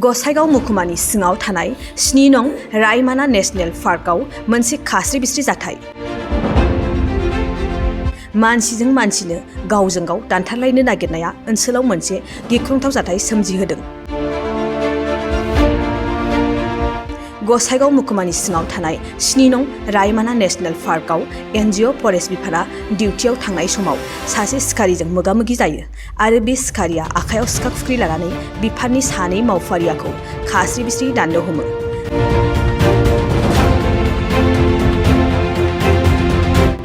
गसाइगाव महकुमानि सिङाव थानाय 7 नं रायमाना नेशनेल पार्कआव मोनसे खास्रि बिस्रि जाथाय। मानसिजों मानसिनो गावजों गाव दानथारलायनो नागिरनाया ओनसोलाव मोनसे गिख्रंथाव जाथाय सोमजिहोदों। गसाइगाव महकुमानि सिङाव थानाय 7 नं रायमाना नेशनेल पार्कआव एनजिअ फरेस्ट बिफाना डिउटियाव थांनाय समाव सासे सिखारिजों मोगा-मोगि जायो आरो बे सिखारिया आखायाव सिखा खुख्रि लानानै बिफाननि सानै मावफारियाखौ खास्रि बिस्रि दाननो हमो।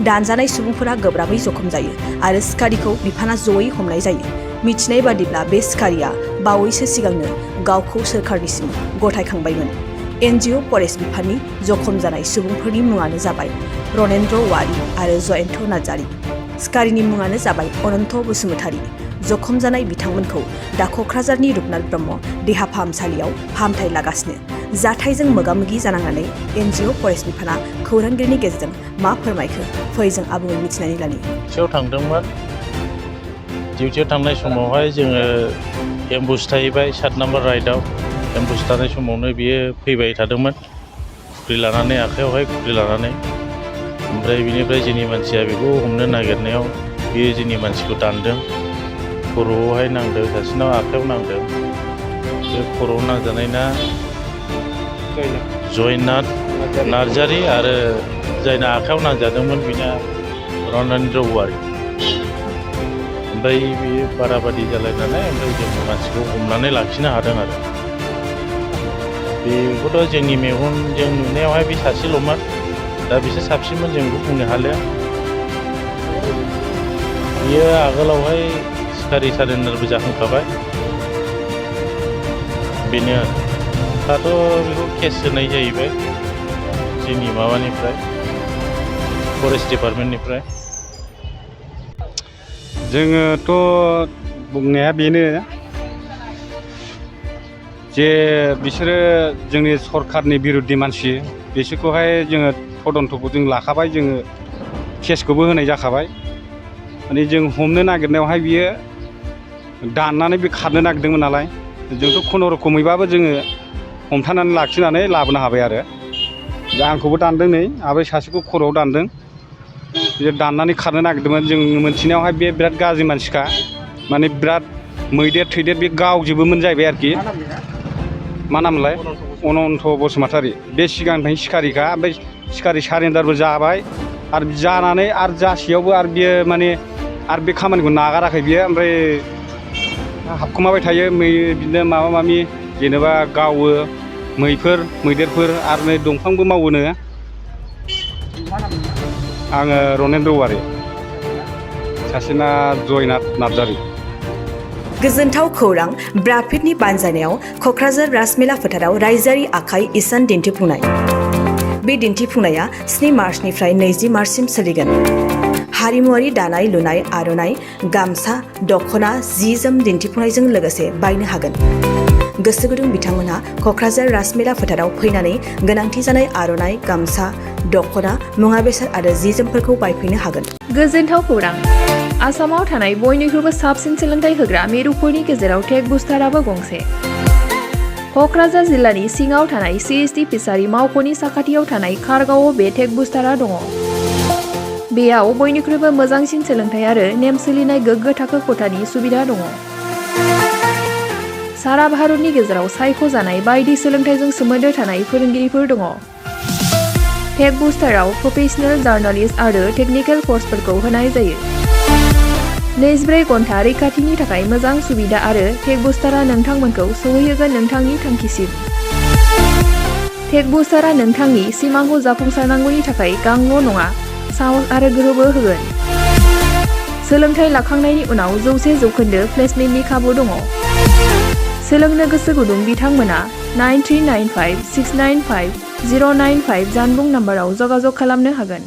दानजानाय सुबुंफोरा गोब्राबै जखम जायो आरो सिखारिखौ बिफाना जयै हमनाय जायो। मिथिनाय बादिब्ला बे सिखारिया बावैसो सिगांनो गावखौ सोरखारनिसिम गथायखांबायमोन। एनजिअ फरेस्ट बिफाननि जखम जानाय सुबुंफोरनि मुङानो जाबाय रनेन्द्र औवारी आरो जयन्त नार्जारी। सिखारिनि मुङानो जाबाय अनन्त बसुमतारी। जखम जानाय बिथांमोनखौ दा क'क्राझारनि रुपनाथ ब्रह्म देहा फाहामसालियाव फाहामथाय लागासिनो। जाथायजों मोगा-मोगि जानांनानै एनजिअ फरेस्ट बिफाना खौरांगिरिनि गेजेरजों मा फोरमायखो फै जों आबुङै मिथिनानै लानि। डिउटियाव थांदोंमोन। डिउटियाव थांनाय समावहाय जोङो एम्बुस थाहैबाय 7 नाम्बार राइडआव। एम्बुस थानाय समावनो बियो फैबाय थादोंमोन खुख्रि लानानै, आखायावहाय खुख्रि लानानै। ओमफ्राय बिनिफ्राय जोंनि मानसिया बेखौ हमनो नागिरनायाव बियो जोंनि मानसिखौ दानदों। खर'आवहाय नांदों, सासेनाव आखायाव नांदों। बे खर'आव नांजानायना जयन्त नार्जारी आरो जायना आखायाव नांजादोंमोन बिना रनेन्द्र औवारी। ओमफ्राय बियो बादाबादि जालायनानै ओमफ्राय जोंनि मानसिखौ हमनानै लाखिनो हादों आरो। बेखौथ' जोंनि मेगनजों नुनायावहाय बे सासेल'मोन। दा बिसोर साबसिनमोन जों बेखौ बुंनो हालिया। बियो आगोलावहाय सिखारि सारेन्डारबो जाखांखाबाय। बेनो आरो। दाथ' बेखौ केस होनाय जाहैबाय जोंनि माबानिफ्राय फरेस्ट डिपार्टमेन्टनिफ्राय। जोङोथ' बुंनाया बेनो जे बिसोरो जोंनि सरकारनि बिरुद्दि मानसि। बिसोरखौहाय जोङो तदन्तखौ जों लाखाबाय, जोङो केसखौबो होनाय जाखाबाय। माने जों हमनो नागिरनायावहाय बियो दाननानै बे खारनो नागिरदोंमोन नालाय, जोंथ' खुनुरुखुमैबाबो जोङो हमथानानै लाखिनानै लाबोनो हाबाय आरो। आंखौबो दानदों, नै आबै सासेखौ खर'आव दानदों। बे दाननानै खारनो नागिरदोंमोन। जों मोनथिनायावहाय बे बिराद गाज्रि मानसिखा, माने बिराद मैदेर थैदेर बे गावजोबोमोन जाहैबाय आरोखि। मा नामलाय? अनन्त बसुमतारी। बे सिगांनिफ्रायनो सिखारिखा। ओमफ्राय सिखारि सारेन्डारबो जाबाय आरो जानानै आरो जासेयावबो आरो बियो माने आरो बे खामानिखौ नागाराखै बियो। ओमफ्राय हाबखुमाबाय थायो बिदिनो माबा माबि, जेनेबा गावो मैदेरफोर आरो नै दंफांबो मावोनो। आङो रनेन्द्र औवारी, सासेना जयन्त नार्जारी। गोजोनथाव खौरां। ब्राडपिटनि बानजायनायाव क'क्राझार राजमेला फोथाराव रायजोआरि आखाइ इसान दिन्थिफुंनाय। बे दिन्थिफुंनाया 7 मार्चनिफ्राय 20 मार्चसिम सोलिगोन। हारिमुआरि दानाय लुनाय, आर'नाइ, गामसा, दख'ना, जि-जोम दिन्थिफुंनायजों लोगोसे बायनो हागोन। गोसो गुदुं बिथांमोनहा क'क्राझार राजमेला फोथाराव फैनानै गोनांथि जानाय आर'नाइ, गामसा, दख'ना, मुवा बेसाद आरो जि-जोमफोरखौ बायफैनो हागोन। गोजोनथाव खौरां। आसामाव थानाय बयनिख्रुइबो साबसिन सोलोंथाइ होग्रा मिरुफोरनि गेजेराव टेक बुस्टाराबो गंसे। क'क्राझार जिल्लानि सिङाव थानाय CST फिसारि मावख'नि साखाथियाव थानाय खारगावआव बे टेक बुस्टारा दङ। बेयाव बयनिख्रुइबो मोजांसिन सोलोंथाइ आरो नेम सोलिनाय गोग्गो थाखो खथानि सुबिदा दङ। सारा भारतनि गेजेराव सायख'जानाय बायदि सोलोंथाइजों सोमोन्दो थानाय फोरोंगिरिफोर दङ। टेक बुस्टाराव प्रफेशनेल, जार्नालिस्ट आरो टेकनिकेल कर्सफोरखौ होनाय जायो। 24 घन्टा रैखाथिनि थाखाय मोजां सुबिदा आरो टेक बुस्टारा नोंथांमोनखौ सौहैहोगोन नोंथांनि थांखिसिम। टेक बुस्टारा नोंथांनि सिमांखौ जाफुंसारनांगौनि थाखाय गांल' नङा, साहस आरो गोहोबो होगोन। सोलोंथाइ लाखांनायनि उनाव 100% प्लेसमेन्टनि खाबु दङ। सोलोंनो गोसो गुदुं बिथांमोना 9395695095 जानबुं नाम्बाराव जगाजग खालामनो हागोन।